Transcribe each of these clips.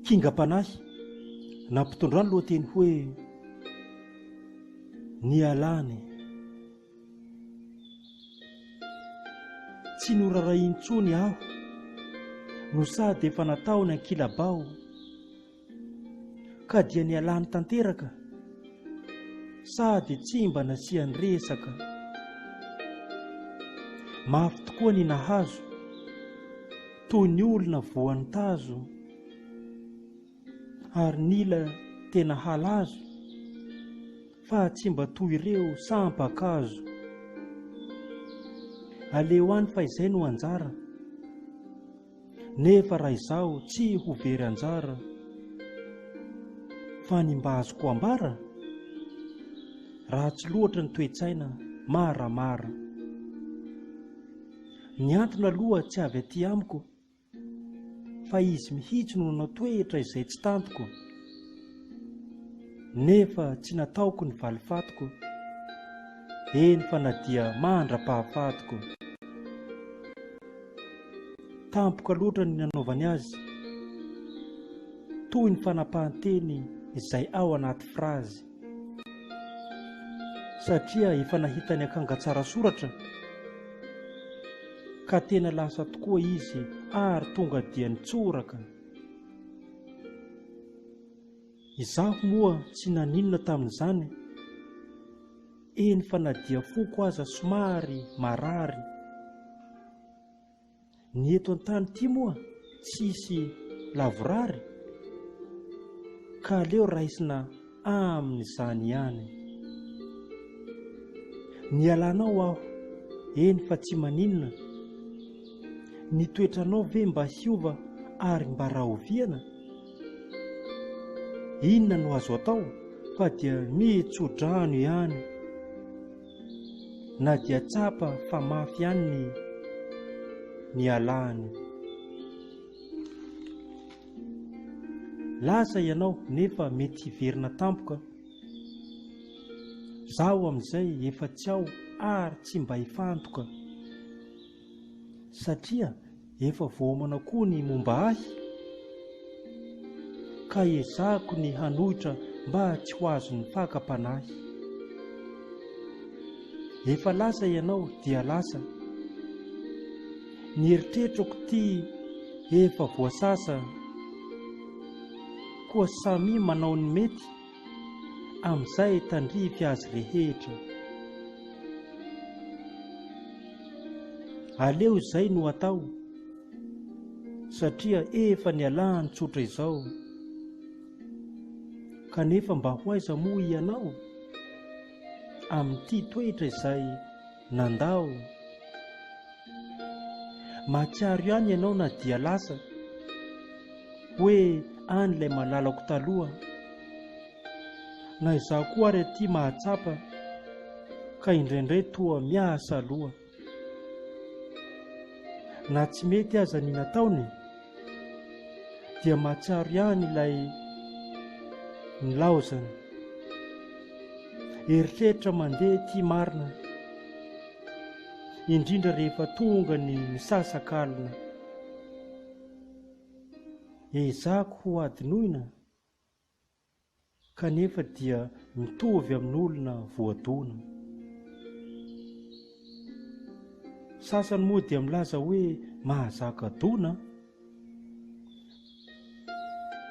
Kingam-panahy, nampitondrany lohateny hoe Nialany. Tsy norarahiny intsony aho, no sady efa nataony ankilabao. Ka dia nialany tanteraka sady tsy mba nasiany resaka. Mafy tokoa ny nahazo, toy ny olona voan'ny tazo, ary nila tena halazo fa tsy mba toy ireo sampan-kazo. Aleo any fa izay no anjara. Nefa raha izaho tsy ho very anjara Fa ny mba azoko ambara? Ratsy loatra ny toe-tsaina maramara Ny antony aloha tsy avy aty amiko Fa izy mihitsy no nanao toetra izay tsy tantiko Nefa tsy nataoko ny valifatiko Eny fa na dia mandra-pahafatiko Tampoka loatra ny nanaovany azy, toy ny fanapahan-teny izay ao anaty frazy. Satria efa nahita ny akanga tsara soratra, ka tena lasa tokoa izy ary tonga dia nitsoraka. Izaho moa tsy naninona tamin'izany, eny fa na dia foko aza somary marary. Ny eto an-tany ity moa tsisy lavorary ka aleo raisina amin'izany ihany. Nialanao aho, eny fa tsy maninona. Ny toetranao ve mba hiova ary mba rahoviana? Inona no azo atao fa dia mitso-drano ihany. Na dia tsapa fa mafy ihany ny nialany. Lasa ianao nefa mety hiverina tampoka. Zaho amin'izay efa tsy ao ary tsy mba hifantoka. Satria efa voaomana koa ny momba ahy ka ezahako ny hanohitra mba tsy ho azon'ny fakam-panahy. Efa lasa ianao dia lasa. Ny eritreritrako ty efa voasasa koa samia manao ny mety amin'izay tandrify azy rehetra. Aleo izay no atao satria efa nialany tsotra izao. Kanefa mba ho aiza moa ianao amin'ity toetra izay nandao? Mahatsiaro ihany ianao na dia lasa hoe any ilay malalako taloha. Na izaho koa ary aty mahatsapa ka indraindray toa miasa loha. Na tsy mety aza ny nataony dia mahatsiaro ihany ilay nilaozany. Eritreritra mandeha ity marina, indrindra rehefa tonga ny misasakalina. Ezahako ho hadinoina kanefa dia mitovy amin'olona voadona. Sasany moa dia milaza hoe mahazaka dona.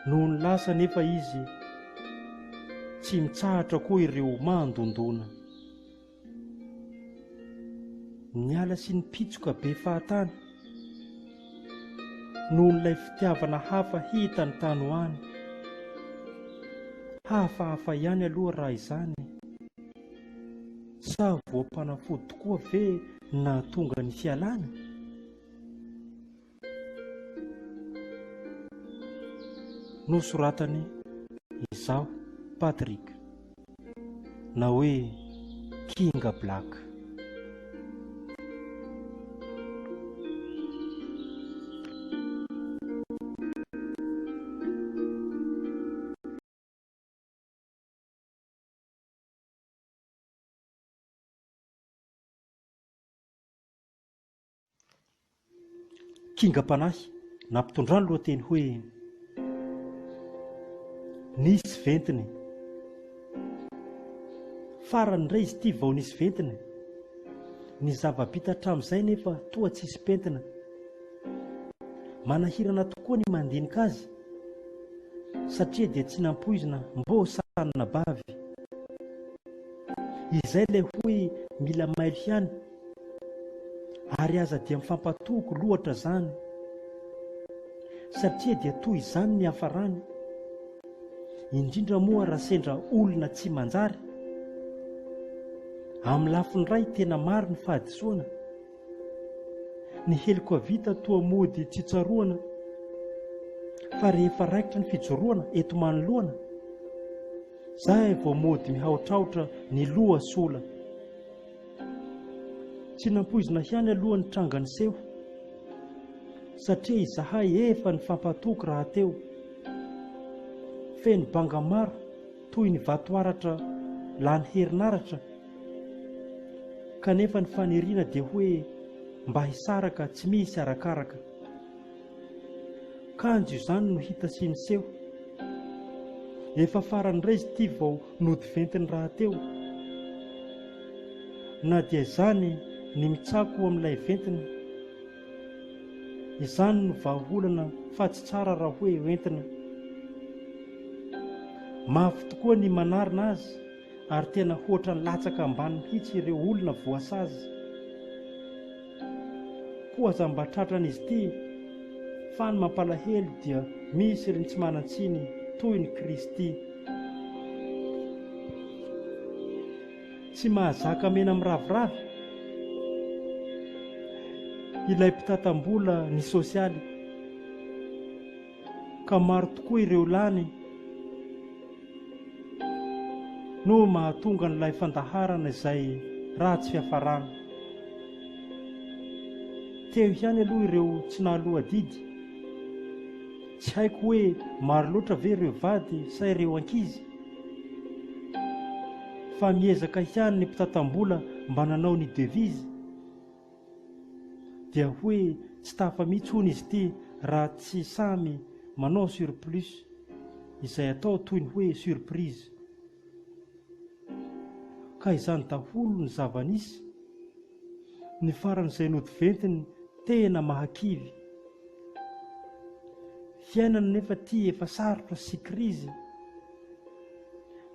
Noho ny lasa nefa izy tsy mitsahatra koa ireo mandondona. Niala sy nipitsoka be fahatany noho ilay fitiavana hafa hitany tany ho any. Hafahafa ihany aloha raha izany. Sa voam-panafody tokoa ve no nahatonga ny fialany? Nosoratany Izaho Patrick na hoe Kinga Black. Kingam-panahy. Nampitondrany lohateny hoe Nisy ventiny. Farany indray izy ity vao nisy ventiny. Ny zava-bita hatramin'izay nefa toa tsisy pentina. Manahirana tokoa ny mandinika azy satria dia tsy nampoizina mbô sanina bavy. Izay ilay hoy mila mailo ihany ary aza dia mifampatoky lohatra zany satria dia toy izany ny hiafarany, indrindra moa raha sendra olona tsy manjary. Amin'ny lafiny iray tena maro ny fahadisoana. Ny heloka vita toa mody tsy tsaroana fa rehefa raikitra ny fijoroana eto manoloana, zay vao mody mihaotraotra ny loha sola. Tsy nampoizina ihany aloha ny tranga niseho satria izahay efa nifampatoky rahateo. Feno banga maro toy ny vatoaratra lany herinaratra kanefa ny faniriana dia hoe mba hisaraka tsy misy arakaraka. Kanjo izany no hita sy niseho. Efa farany indray izy ity vao nody ventiny rahateo. Na dia izany ny mitsako amin'ilay ventiny. Izany no vahaolana fa tsy tsara raha hoe hoentina. Mafy tokoa ny manarina azy ary tena hoatran'ny latsaka ambany mihitsy ireo olona voasazy. Koa aza mba tratran'izy ity fa ny mampalahelo dia misy ry ny tsy manan-tsiny toy ny Kristy. Tsy mahazaka mena miraviravy ilay mpitatam-bola ny sosialy ka maro tokoa ireo lany no mahatonga an'ilay fandaharana izay ratsy fiafarana. Teo ihany aloha ireo tsy nahaloa adidy. Tsy haiko hoe maro loatra ve ireo vady sa ireo ankizy? Fa miezaka ihany ny mpitatam-bola mba nanao ny devise. Dia hoe tsy tafa mihitsy hono izy ity raha tsy samy manao surplus izay atao toy ny hoe surprise. Ka izany daholo ny zava-nisy. Ny faran'izay nody ventiny tena mahakivy. Fiainana nefa ty efa sarotra sy krizy.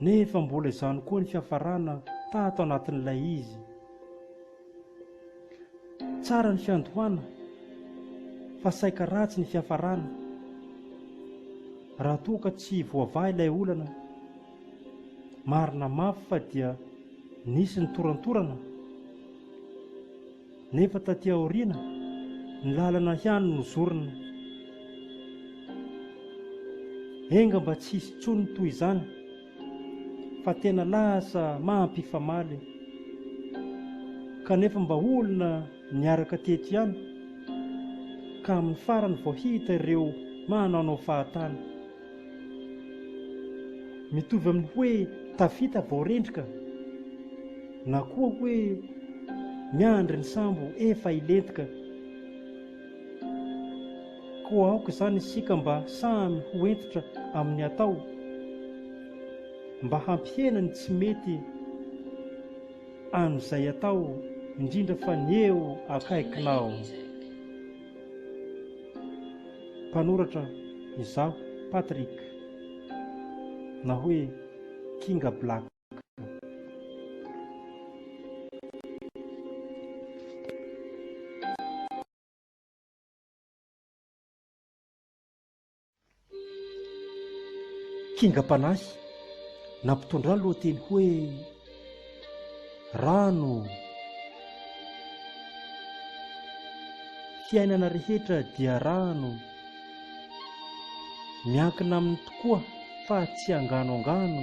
Nefa mbola izany koa ny fiafarana tato anatin'ilay izy. Tsara ny fiandohana fa saika ratsy ny fiafarana raha toa ka tsy voavaha ilay olana. Marina mafy fa dia nisy ny torantorana nefa taty aoriana ny lalana ihany no zorina. Enga mba tsy hisy intsony ny toy izany. Fa tena lasa mampifamaly. Kanefa mba olona niaraka teto ihany ka amin'ny farany vao hita ireo manaonao fahatany. Mitovy amin'ny hoe tafita vao rendrika na koa hoe miandry ny sambo efa hilentika. Koa aoka izany isika mba samy ho hentitra amin'ny atao, mba hampihena ny tsy mety amin'izay atao, indrindra fa ny eo akaikinao. Mpanoratra, Izaho Patrick, na hoe Kinga Black. Kingam-panahy, nampitondra ny lohateny hoe Rano. Fiainana rehetra dia rano. Miankina aminy tokoa fa tsy angano angano.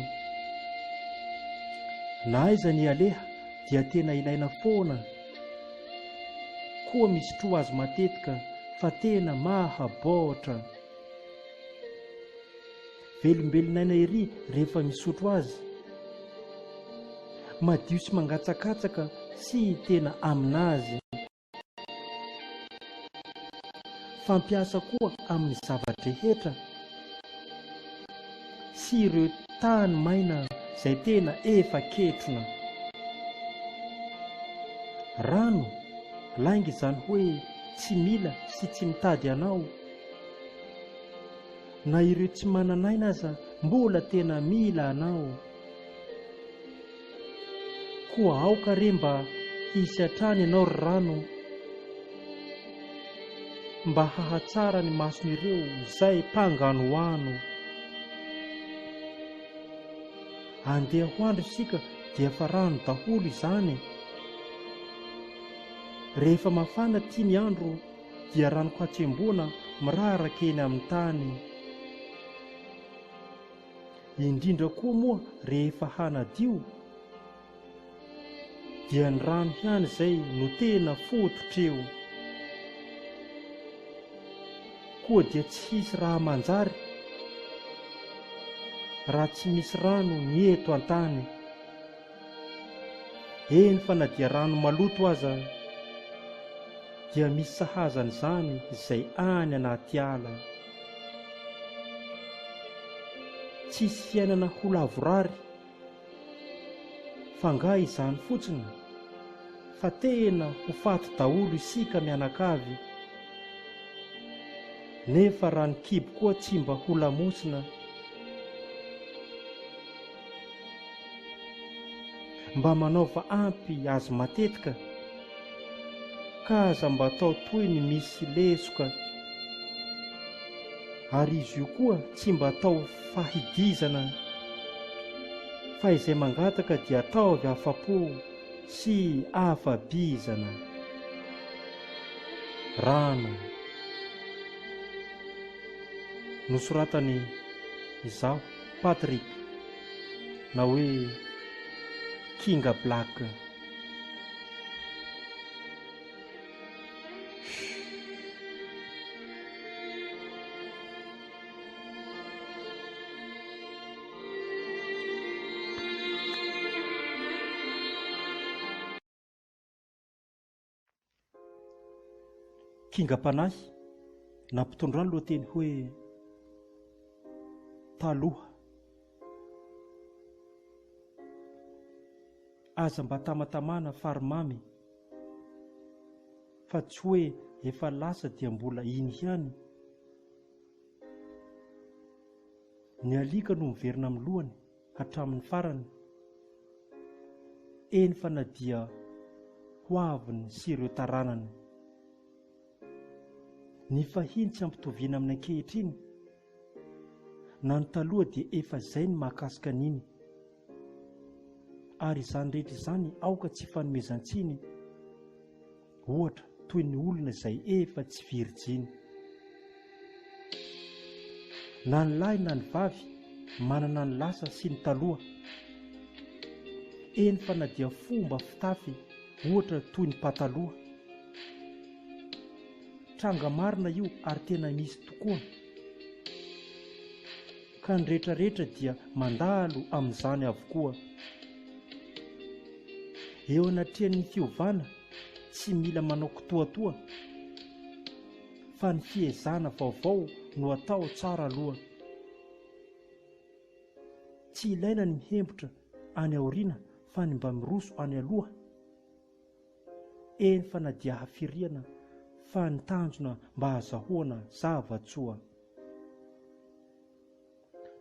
Na aiza ny aleha dia tena ilaina foana. Koa misotroa azy matetika fa tena mahabaotra. Velombelon'aina ery rehefa misotro azy. Madio sy mangatsakatsaka sy tena aminazy. Fampiasa koa amin'ny zava-drehetra sy ireo tany maina izay tena efa ketrona. Rano, lainga izany hoe tsy mila sy tsy mitady anao. Na ireo tsy manan'aina aza mbola tena mila anao. Koa aoka re mba hisy hatrany ianao ry rano mba hahatsara ny mason'ireo izay mpanganohano. Andeha ho andro isika dia efa rano daholo izany. Rehefa mafana ty ny andro dia rano katsemboana miraraka eny amin'ny tany. Indrindra koa moa rehefa hanadio dia ny rano ihany izay no tena fototra eo. Koa dia tsy hisy raha manjary raha tsy misy rano ny eto an-tany. Eny fa na dia rano maloto aza dia misy sahaza an'izany izay any anaty ala. Tsisy fiainana ho lavorary f'angaha izany fotsiny fa tena ho faty daholo isika mianakavy. Nefa raha ny kibo koa tsy mba ho lamosina. Mba manaova ampy azy matetika ka aza mba atao toy ny misy lesoka. Ary izy io koa tsy mba atao fahidizana fa izay mangataka dia ataovy afa-po sy afa-bizana. Rano. Nosoratan'i Izaho Patrick na hoe Kinga Black. Kingam-panahy nampitondra ny lohateny hoe Taloha. Aza mba tamatamana fary mamy fa tsy hoe efa lasa dia mbola iny ihany. Ny alika no miverina amin'ny lohany hatramin'ny farany, eny fa na dia ho aviny sy ireo taranany. Ny fahiny tsy ampitoviana amin'ny ankehitriny, na ny taloha dia efa izay ny mahakasika an'iny. Ary izany rehetra izany aoka tsy hifanomezan-tsiny. Ohatra, toy ny olona izay efa tsy virijiny. Na ny lahy na ny vavy manana ny lasa sy ny taloha. Eny fa na dia fomba fitafy ohatra toy ny pataloha. Tranga marina io ary tena misy tokoa. Ka ny rehetra rehetra dia mandalo amin'izany avokoa. Eo anatrehan'ny fiovana tsy mila manao kitoatoa fa ny fiezahana vaovao no atao tsara aloha. Tsy ilaina ny mihembotra any aoriana fa ny mba miroso any aloha. Eny fa na dia hafiriana fa ny tanjona mba hazahoana zava-tsoa.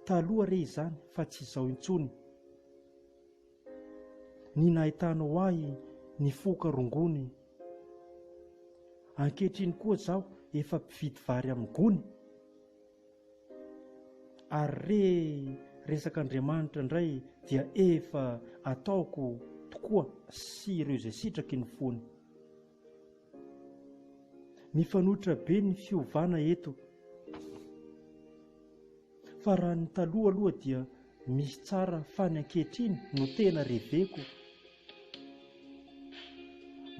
Taloha re izany fa tsy izao intsony. Ny nahitanao ahy nifoka rongony. Ankehitriny koa zaho efa mpividy vary amin'ny gony. Ary re resak'Andriamanitra indray dia efa ataoko tokoa sy ireo izay sitraky ny fony. Mifanohitra be ny fiovana eto. Fa raha ny taloha aloha dia misy tsara fa ny ankehitriny no tena reveko.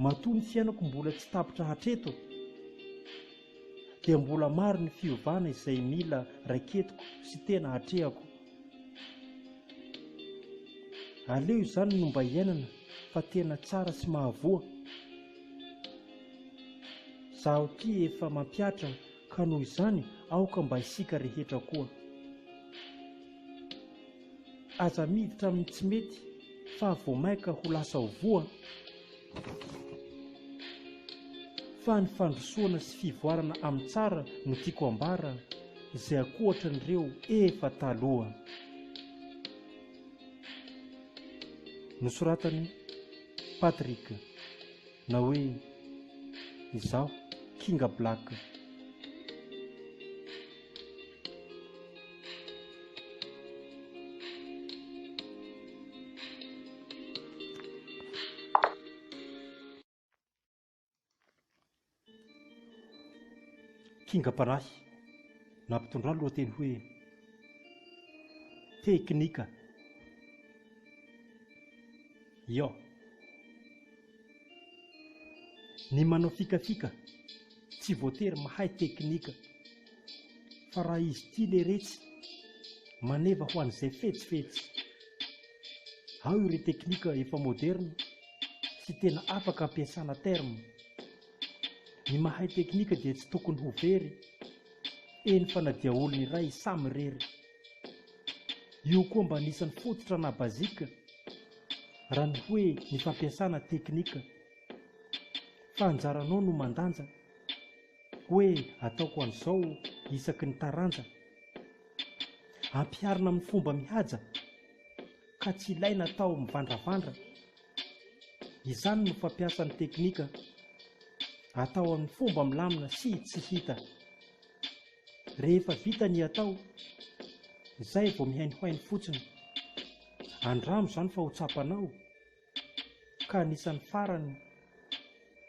Matoa ny fiainako mbola tsy tapitra hatreto dia mbola maro ny fiovana izay mila raiketiko sy tena atrehako. Aleo izany no mba iainana fa tena tsara sy mahavoa. Zaho ity efa mampihatra. Ka noho izany aoka mba isika rehetra koa. Aza miditra amin'ny tsy mety fa vao mainka ho lasa ho voa. Fa ny fandrosoana sy fivoarana amin'ny tsara no tiako ambara izay ankoatran'ireo efa taloha. Nosoratan'i Patrick na hoe izaho Kinga Black. Kingam-panahy, nampitondra ny lohateny hoe Teknika. Io. Ny manao fikafika tsy voatery mahay teknika fa raha izy ity leretsy maneva ho an'izay fetsifetsy. Ao ireo teknika efa moderna sy tena afaka ampiasana terme. Ny mahay teknika dia tsy tokony ho very, eny fa na dia olona iray samirery. Io koa mba anisan'ny fototra na basique raha ny hoe ny fampiasana teknika. Fa anjaranao no mandanja hoe ataoko an'izao isaky ny taranja. Ampiharina amin'ny fomba mihaja ka tsy ilaina atao mivandravandra. Izany no fampiasa ny teknika atao amin'ny fomba milamina sy tsy hita. Rehefa vita ny atao, izay vao mihainohaino fotsiny. Andramo izany fa ho tsapanao ka anisan'ny farany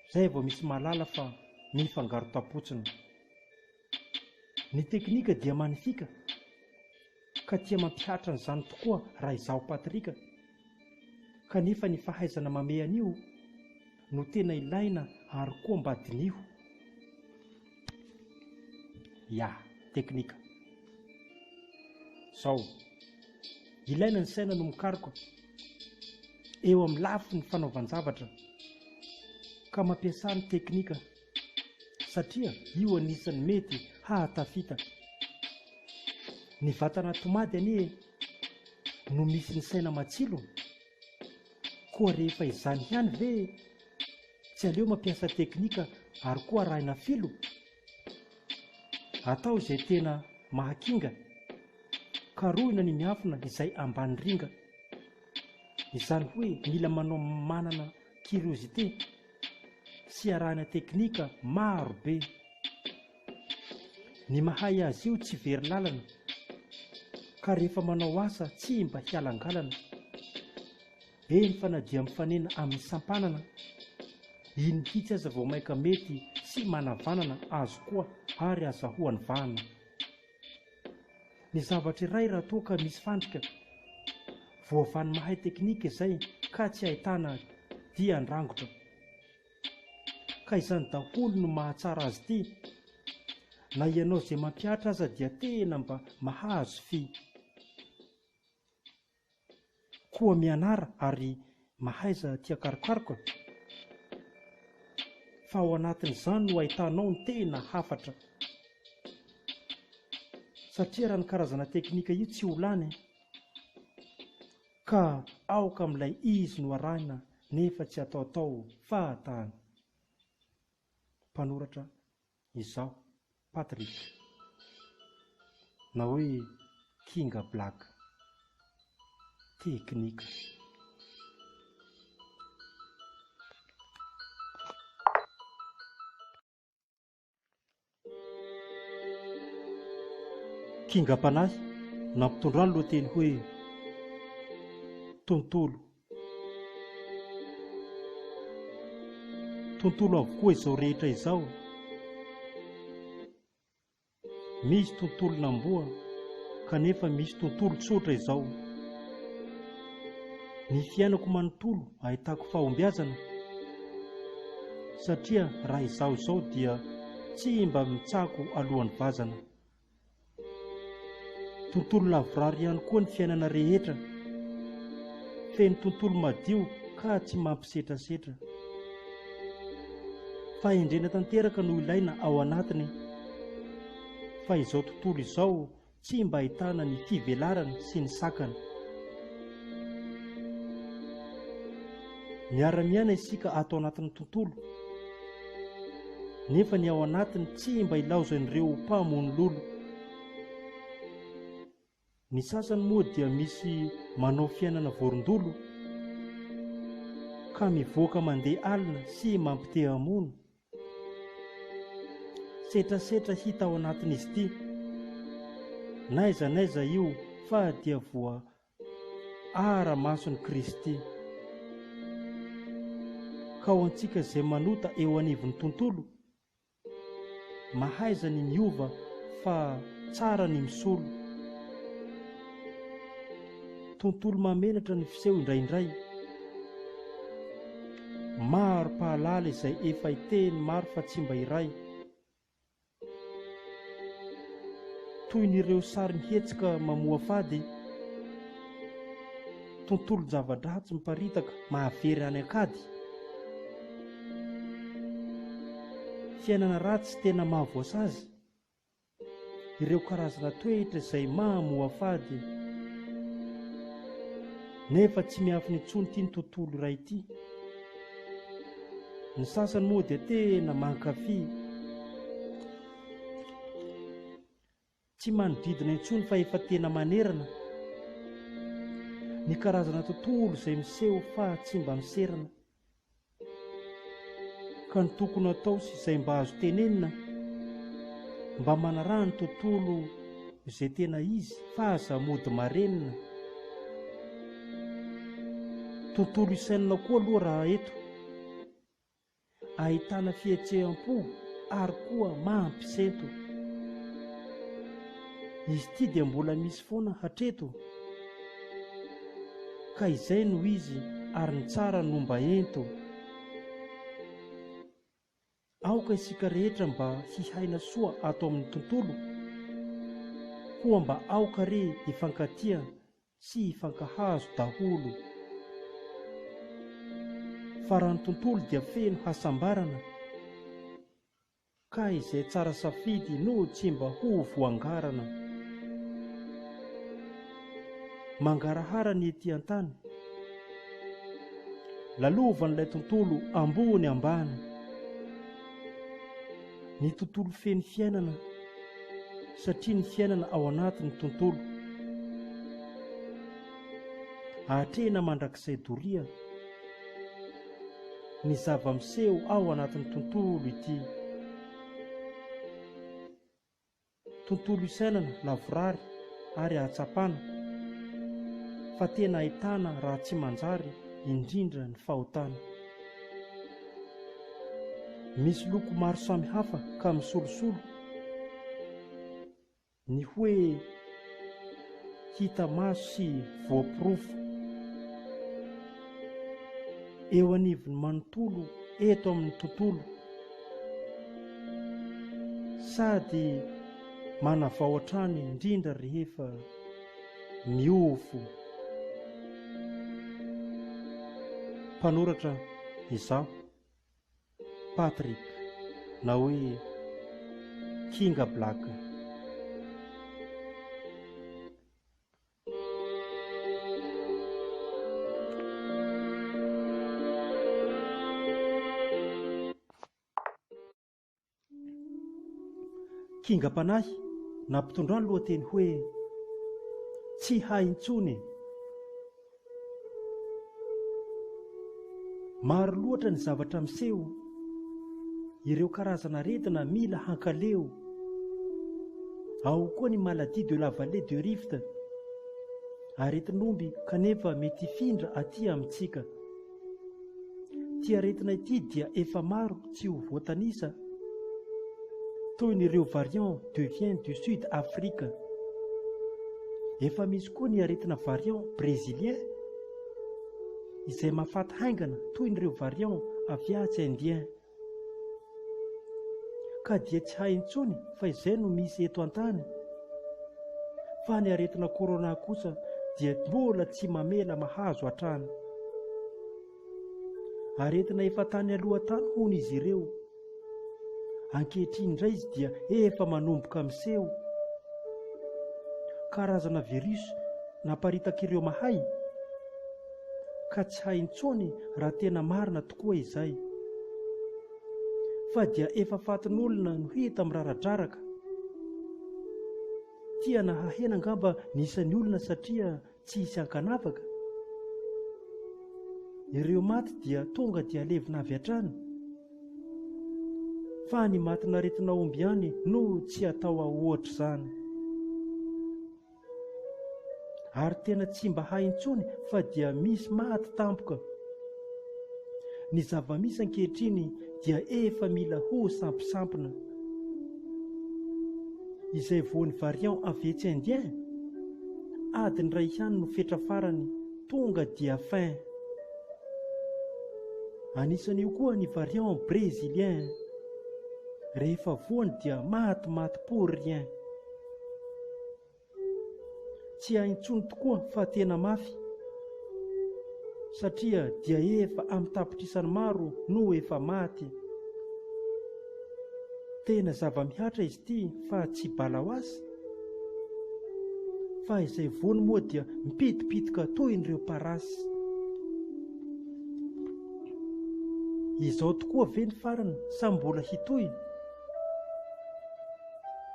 izay vao misy mahalala fa mifangaro tapotsiny. Ny teknika dia magnifique ka tia mampihatra an'izany tokoa raha izaho Patrick. Kanefa ny fahaizana mamehy an'io no tena ilaina ary koa mba diniho. Ya, teknika. Zao. Ilaina ny saina no mikaroka eo amin'ny lafiny fanaovan-javatra ka mampiasa ny teknika satria io anisan'ny mety hahatafita. Ny vatana tomady anie no misy ny saina matsilo koa rehefa izany ihany ve tsy aleo mampiasa teknika ary koa arahina filo? Atao izay tena mahakinga, karohina ny miafina izay ambany ringa. Izany hoe mila manao manana curiosité sy arahina teknika maro be. Ny mahay azy io tsy very lalana ka rehefa manao asa tsy mba hialangalana. Eny fa na dia mifanena amin'ny sampanana, iny mihitsy aza vao mainka mety sy manavanana azo koa ary azahoany vahana. Ny zavatra iray raha toa ka misy fandrika, voavan'ny mahay teknika izay ka tsy ahitana dian-drangotra. Ka izany daholo no mahatsara azy ity. Na ianao izay mampihatra aza dia tena mba mahazo fy. Koa mianara ary mahaiza tia karokaroka fa ao anatin'izany no ahitanao ny tena hafatra. Satria raha ny karazana teknika io tsy ho lany ka aoka amin'ilay izy no arahina nefa tsy ataotao fahatany. Mpanoratra Izaho Patrick na hoe Kinga Black. Teknika. Kingam-panahy nampitondra ny lohateny hoe Tontolo. Tontolo avokoa izao rehetra izao. Misy tontolon'amboa kanefa misy tontolo tsotra izao. Ny fiainako manontolo ahitako fahombiazana satria raha izaho izao dia tsy mba mitsako alohan'ny vazana. Tontolo lavorary ihany koa ny fiainana rehetra. Feno tontolo madio ka tsy mampisetrasetra. Fahendrena tanteraka no ilaina ao anatiny. Fa izao tontolo izao tsy mba ahitana ny fivelarany sy ny sakany. Miara-miaina isika ato anatin'ny tontolo, nefa ny ao anatiny tsy mba ilaozan'ireo mpamono lolo. Ny sasany moa dia misy manao fiainana vorondolo ka mivoaka mandeha alina sy mampite-hamono. Setrasetra hita ao anatin'izy ity. N'aiza n'aiza io fa dia voa ara-mason'i Kristy. Ka ho antsika izay manota eo anivon'ny tontolo, Mahaiza ny miova fa tsara ny misolo. Tontolo mahamenatra ny fiseho indraindray. Maro mpahalala izay efa hiteny maro fa tsy mba iray. Toy ny ireo sarimihetsika mamoafady. Tontolon-java-dratsy miparitaka mahavery any an-kady. Fiainana ratsy tena mahavoasazy. Ireo karazana toetra izay mahamoafady. Nefa tsy miafina intsony ity ny tontolo iray ity. Ny sasany moa dia tena mankafy. Tsy manodidina intsony fa efa tena manerana ny karazana tontolo izay miseho fa tsy mba miserana. Ka ny tokony atao sy izay mba azo tenenina, mba manaraha ny tontolo izay tena izy fa aza mody marenina. Tontolo isainina koa aloha raha eto. Ahitana fihetseham-po ary koa mampisento. Izy ity dia mbola misy foana hatreto. Ka izay no izy ary ny tsara no mba ento. Aoka isika rehetra mba hihaina soa ato amin'ny tontolo. Koa mba aoka re hifankatia sy hifankahazo daholo. Fa raha ny tontolo dia feno hasambarana, ka izay tsara safidy no tsy mba ho voangarana. Mangarahara ny ety an-tany. Lalovan'ilay tontolo ambony ambany. Ny tontolo feno fiainana satria ny fiainana ao anatin'ny tontolo. Atrehina mandrakizay doria ny zava-miseho ao anatin'ny tontolo ity. Tontolo isainana lavorary ary ahatsapana fa tena ahitana raha tsy manjary indrindra ny fahotana. Misy loko maro samihafa ka misolosolo ny hoe hita maso sy voaporofo eo anivon'ny manontolo eto amin'ny tontolo sady manavao hatrany indrindra rehefa miofo. Mpanoratra izaho, Patrick na hoe Kinga Black. Kingam-panahy nampitondra ny lohateny hoe Tsy hay intsony. Maro loatra ny zavatra miseho, ireo karazana aretina mila hankaleo. Ao koa ny maladie de la vallée de Rift, aretin'omby kanefa mety hifindra aty amintsika. Ity aretina ity dia efa maro tsy ho voatanisa, toy ny ireo variant devient du sud Afrique. Efa misy koa ny aretina variant brésilien izay mahafaty haingana toy ny ireo variant avy atsy indien. Ka dia tsy hay intsony fa izay no misy eto an-tany. Fa ny aretina corona kosa dia mbola tsy mamela mahazo hatrany. Aretina efa tany aloha tany hono izy ireo. Ankehitriny indray izy dia efa manomboka miseho. Karazana virus naparitak'ireo mahay ka tsy hay intsony raha tena marina tokoa izay. Fa dia efa fatin'olona no hita miraradraraka. Tiana hahena angamba ny isan'ny olona satria tsy hisy ankanavaka. Ireo maty dia tonga dia levona avy hatrany. Fa ny matin'aretina omby ihany no tsy atao ohatr'izany. Ary tena tsy mba hay intsony fa dia misy maty tampoka. Ny zava-misy ankehitriny dia efa mila ho sampisampina. Izay voan'ny variant avy etsy Indien, adiny iray ihany no fetra farany tonga dia fin. Anisan'io koa ny variant brésilien, rehefa voany dia matimaty pour rien. Tsy hay intsony tokoa fa tena mafy satria dia efa amin'ny tapitrisany maro no efa maty. Tena zava-mihatra izy ity fa tsy balaoasy. Fa izay voany moa dia mipitipitoka toy ireo parasy. Izao tokoa ve ny farany sa mbola hitohy?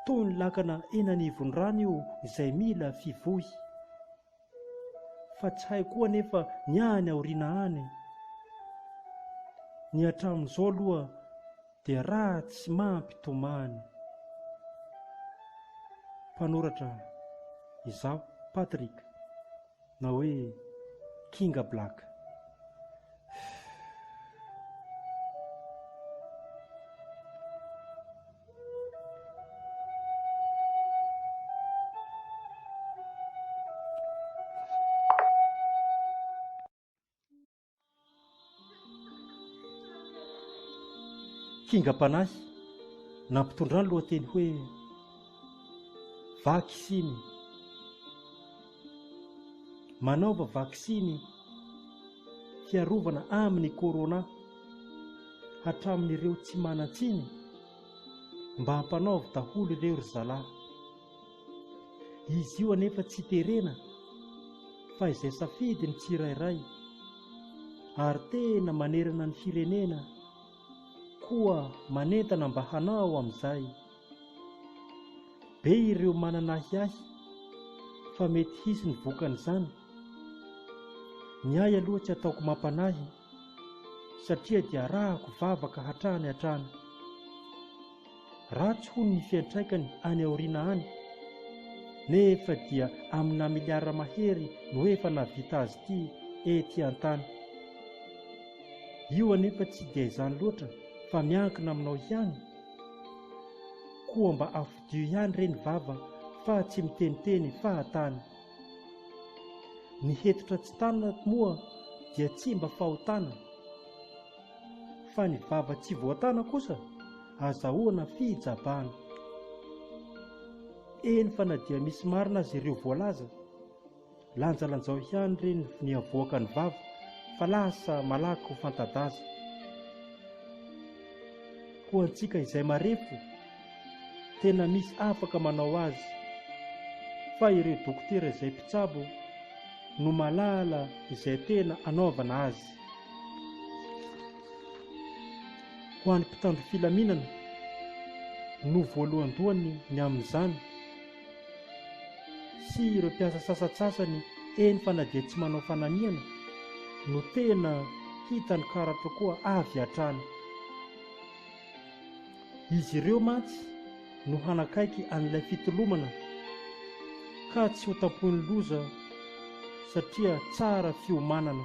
Toy ny lakana eny anivon'ny rano io izay mila fivoy. Fa tsy hay koa anefa ny any aoriana any. Ny hatramin'izao aloha dia ratsy sy mampitomany. Mpanoratra, Izaho Patrick na hoe Kinga Black. Kingam-panahy nampitondra ny lohateny hoe Vakisiny. Manaova vaksiny fiarovana amin'ny corona hatramin'ireo tsy manan-tsiny mba ampanaovy daholo ireo ry zalahy. Izy io anefa tsy terena fa izay safidy ny tsirairay ary tena manerana ny firenena koa manentana mba hanao amin'izay. Be ireo manana ahiahy fa mety hisy ny vokan'izany. Ny ahy aloha tsy ataoko mampanahy satria dia arahako vavaka hatrany hatrany. Ratsy hono ny fiantraikany any aoriana any, nefa dia amina miliara mahery no efa nahavita azy ity ety an-tany. Io anefa tsy dia izany loatra fa miankina aminao ihany, koa mba afodio ihany re ny vava fa tsy miteniteny fahatany. Ny hetotra tsy tanana moa dia tsy mba fahotana. Fa ny vava tsy voatana kosa azahoana fijabana. Eny fa na dia misy marina aza ireo voalaza, lanjalanjao ihany re ny avoakan'ny vava fa lasa malaky ho fanta-daza. Ho antsika izay marefo, tena misy afaka manao azy, fa ireo dokotera izay mpitsabo no malala izay tena anaovana azy. Ho an'ny mpitandro filaminana no voalohandohany ny amin'izany sy ireo mpiasa sasantsasany eny fa na dia tsy manao fanamiana no tena hitan'ny karatra koa avy hatrany. Izy ireo mantsy no hanakaiky an'ilay fitolomana ka tsy ho tampohin'ny loza satria tsara fiomanana.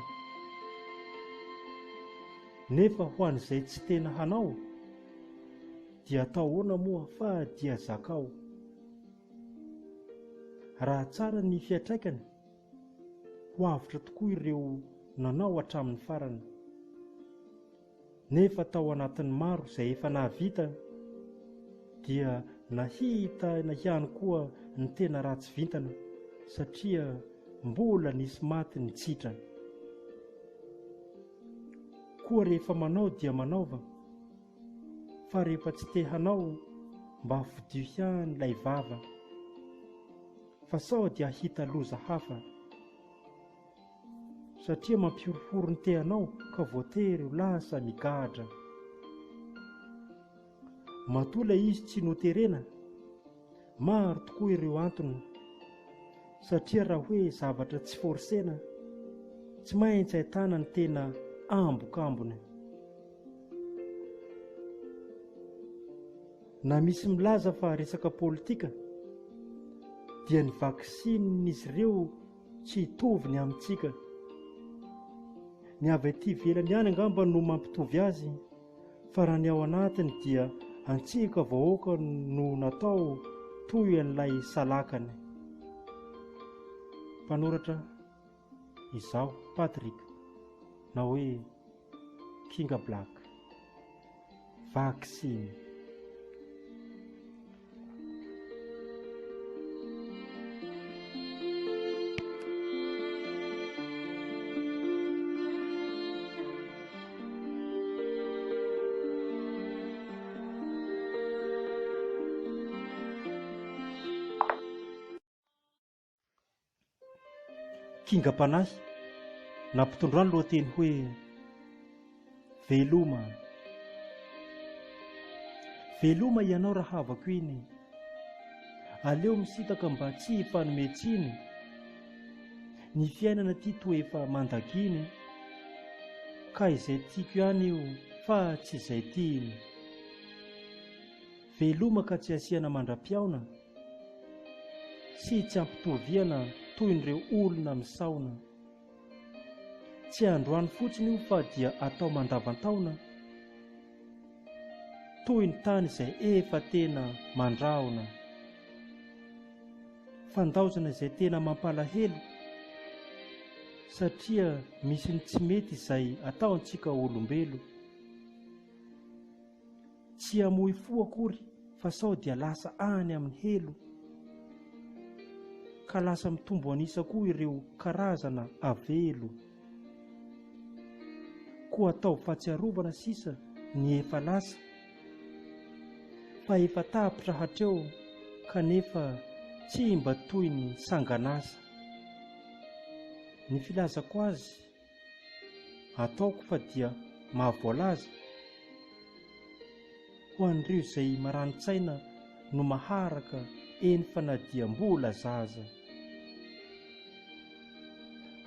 Nefa ho an'izay tsy tena hanao dia atao ahoana moa fa dia zakao. Raha tsara ny fiantraikany, ho avotra tokoa ireo nanao hatramin'ny farany. Nefa tao anatin'ny maro izay efa nahavita dia nahita ihany koa ny tena ratsy vintana satria mbola nisy maty nitsitra. Koa rehefa manao dia manaova. Fa rehefa tsy te hanao mba fodio ihany ilay vava fa sao dia hahita loza hafa. Satria mampihorohoro ny te hanao ka voatery ho lasa migadra. Matoa ilay izy tsy noterena, maro tokoa ireo antony. Satria raha hoe zavatra tsy forcena, tsy maintsy ahitana ny tena ambokambony. Na misy milaza fa resaka politika, dia ny vaksinin'izy ireo tsy hitovy ny amintsika. Ny avy aty ivelany ihany angamba no mampitovy azy. Fa raha ny ao anatiny dia antsika vahoaka no natao toy an'ilay salakany. Mpanoratra, Izaho Patrick na hoe Kinga Black. Vaksiny. Kingam-panahy, nampitondrany lohateny hoe Veloma. Veloma ianao rahavako iny. Aleo misintaka mba tsy hifanome tsiny. Ny fiainana ity toa efa mandaginy. Ka izay tiako ihany io fa tsy izay tiany. Veloma ka tsy asiana mandra-pihaona sy tsy ampitoviana toy ireo olona misaona. Tsy androany fotsiny io fa dia atao mandavan-taona toy ny tany izay efa tena mandrahona. Fandaozana izay tena mampalahelo satria misy ny tsy mety izay ataontsika olombelo. Tsy hamoy fo akory fa sao dia lasa any amin'ny helo. Ka lasa mitombo an'isa koa ireo karazana avelo. Koa ataovy fahatsiarovana sisa ny efa lasa fa efa tapitra hatreo kanefa tsy mba toy ny sangan'asa. Ny filazako azy Ataoko fa dia mahavoalaza ho an'ireo izay marani-tsaina no maharaka eny fa na dia mbola zaza.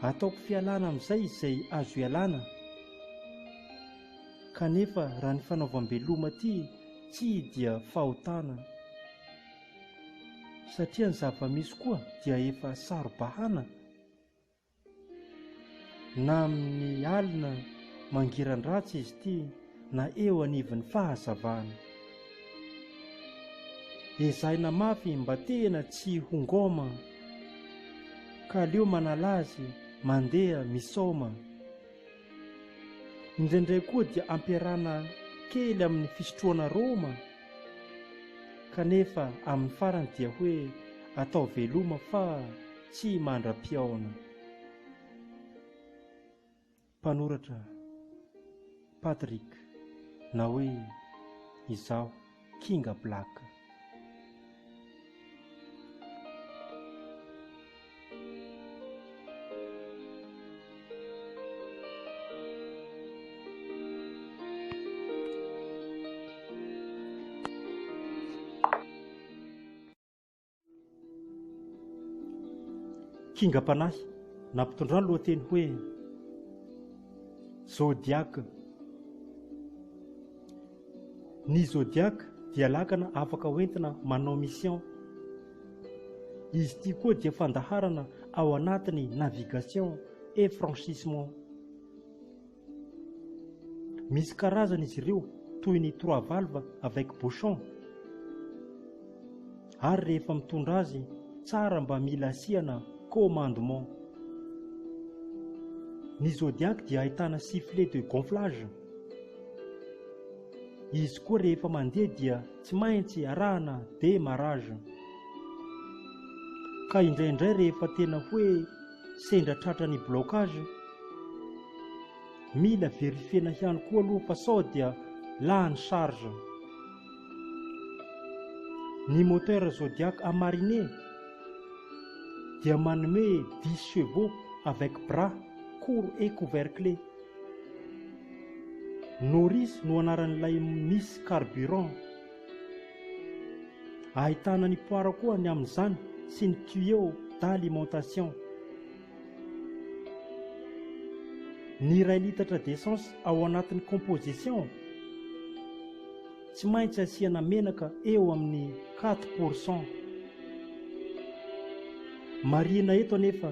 Ataoko fialana amin'izay izay azo ialana kanefa raha ny fanaovam-beloma aty tsy dia fahotana satria ny zava-misy koa dia efa saro-bahana. Na amin'ny alina mangiran-dratsy izy ity na eo anivon'ny fahazavana. Ezahina mafy mba tena tsy ho ngôma ka aleo manala azy mandeha misaoma. Indraindray koa dia ampiarahana kely amin'ny fisotroana rôma kanefa amin'ny farany dia hoe atao veloma fa tsy mandra-pihaona. Mpanoratra, Patrick, na hoe izaho Kinga Black. Kingam-panahy, nampitondrany lohateny hoe Zodiac. Ny Zodiac dia lakana afaka hoentina manao mission. Izy ity koa dia fandaharana ao anatin'ny navigation et franchissement. Misy karazany izy ireo toy ny trois valves avec bouchon. Ary rehefa mitondra azy tsara mba mila asiana commandement. Ny zodiac dia ahitana sifflet de gonflage. Izy koa rehefa mandeha dia tsy maintsy arahana démarrage. Ka indraindray rehefa tena hoe sendra tratra ny blocage, mila verifiena ihany koa aloha fa sao dia lany charge. Ny moteur Zodiac à mariner dia manome 10 chevaux avec bras court et couvercle. Noris no anaran'ilay misy carburant. Ahitana ny poire koa ny amin'izany sy ny tuyau d'alimentation. Ny iray litatra d'essence ao anatin'ny composition tsy maintsy asiana menaka eo amin'ny 4%. Marihina eto anefa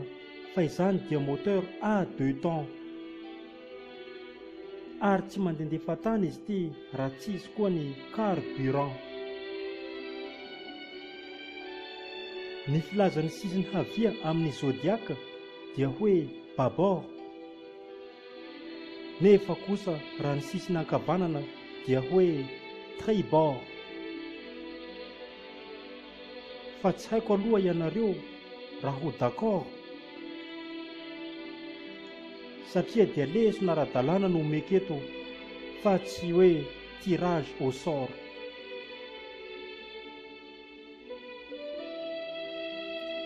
fa izany dia moteur à deux temps. Ary tsy mandehandeha fahatany izy ity raha tsy izy koa ny carburant. Ny filazan'ny sisiny havia amin'ny zodiac dia hoe bâbord, nefa kosa raha ny sisiny ankavanana dia hoe tribord. Fa tsy haiko aloha ianareo raha ho d'accord satria dia lesona ara-dalàna no omeko eto fa tsy hoe tirage au sort.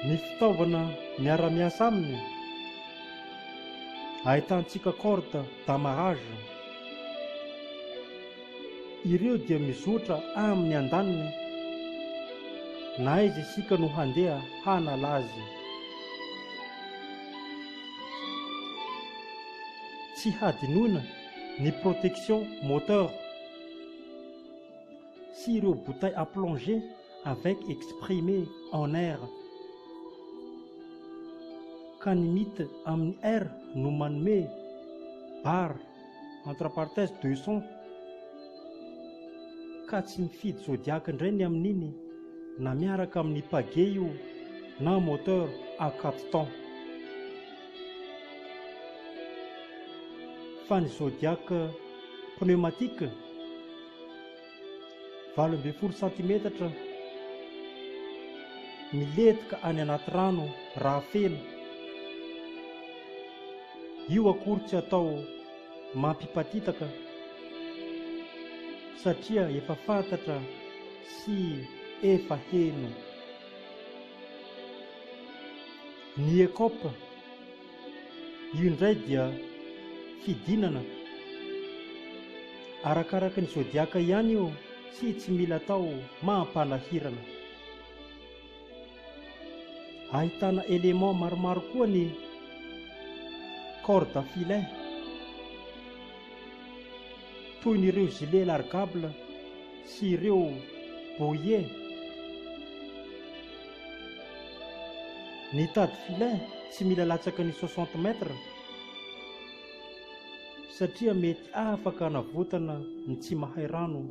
Ny fitaovana miara-miasa aminy ahitantsika corde d'amarrage. Ireo dia mizotra amin'ny andaniny na aiza isika no handeha hanala azy. Tsy hadinoina ny protection moteur sy ireo bouteilles à plonger avec exprimé en air. Ka ny mite amin'ny air no manome barre entre parenthèses 200 ka tsy mifidy zodiac indray ny amin'iny na miaraka amin'ny pagaie io na moteur à quatre temps. Fa ny zodiac pneumatique 18 santimetatra milentika any anaty rano raha feno. Io akory tsy atao mampipatitaka satria efa fantatra sy efa heno. Ny ECOP, io indray dia fidinana arakaraka ny zodiaka ihany io sy tsy mila atao mampanahirana. Ahitana éléments maromaro koa ny corde à filet, toy ny ireo gilet largable sy ireo bouillet. Ny tady filet tsy mila latsaka ny 60 mètres satria mety afaka hanavotana ny tsy mahay rano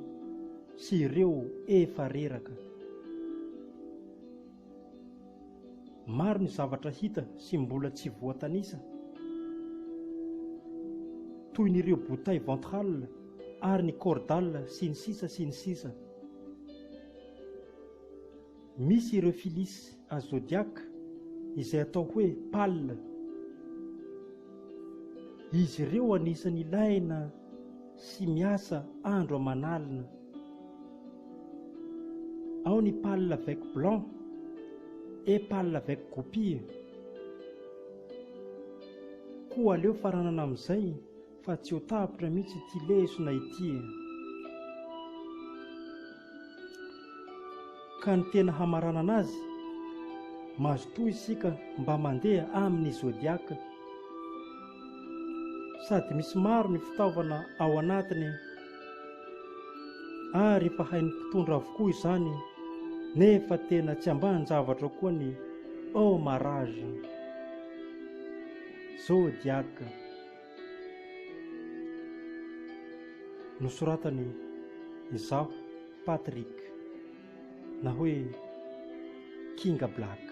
sy ireo efa reraka. Maro ny zavatra hita sy mbola tsy voatanisa, toy ny ireo bouteille ventrale ary ny cordal sy ny sisa sy ny sisa. Misy ireo filis à zodiac izay atao hoe pale. Izy ireo anisan'ny ilaina sy miasa andro aman'alina. Ao ny pale avec blanc et pale avec goupille. Koa aleo faranana amin'izay fa tsy ho tapitra mihitsy ity lesona ity e. Ka ny tena hamaranana azy, mazotoa isika mba mandeha amin'ny zodiac. Sady misy maro ny fitaovana ao anatiny ary efa hain'ny mpitondra avokoa izany nefa tena tsy ambanin-javatra koa ny homarage. Zodiac. Nosoratany izaho Patrick na hoe Kinga Black.